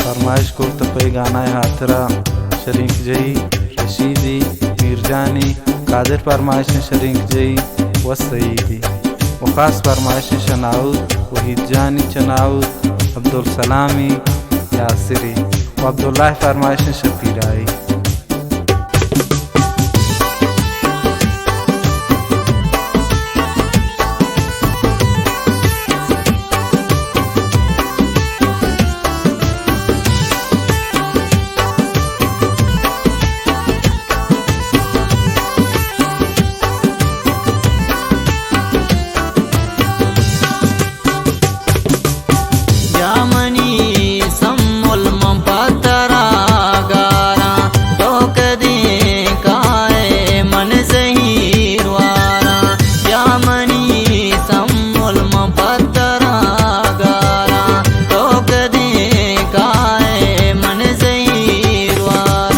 فرمائش کرت پہ گانا ءِ ہاترا شرینک جئی، رشیدی، میرجانی، قادر فرمائش شرینک جئی و سعیدی و خاص فرمائش شناؤد، وحید جانی چناؤد، عبدالسلامی یاسری و عبداللہ فرمائش شپیرائی۔ یا منی سمل من پہ ترا گاراں، تو کدی کائے من زہیر واراں۔ یا منی سمل من پہ ترا گاراں، تو کدی کائے من زہیر واراں۔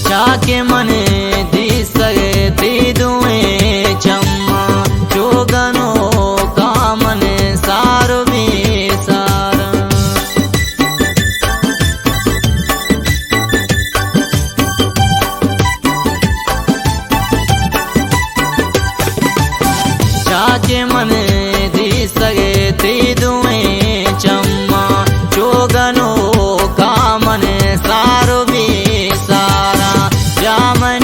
چاکہ من دیستگ تئی دوئیں چماں، چو گنوکاں من سار و بے ساراں۔ چاکہ من دیستگ تئی دوئیں چماں، چو گنوکاں من سار و بے ساراں۔ یا من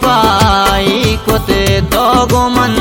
پائی کت تو گوں من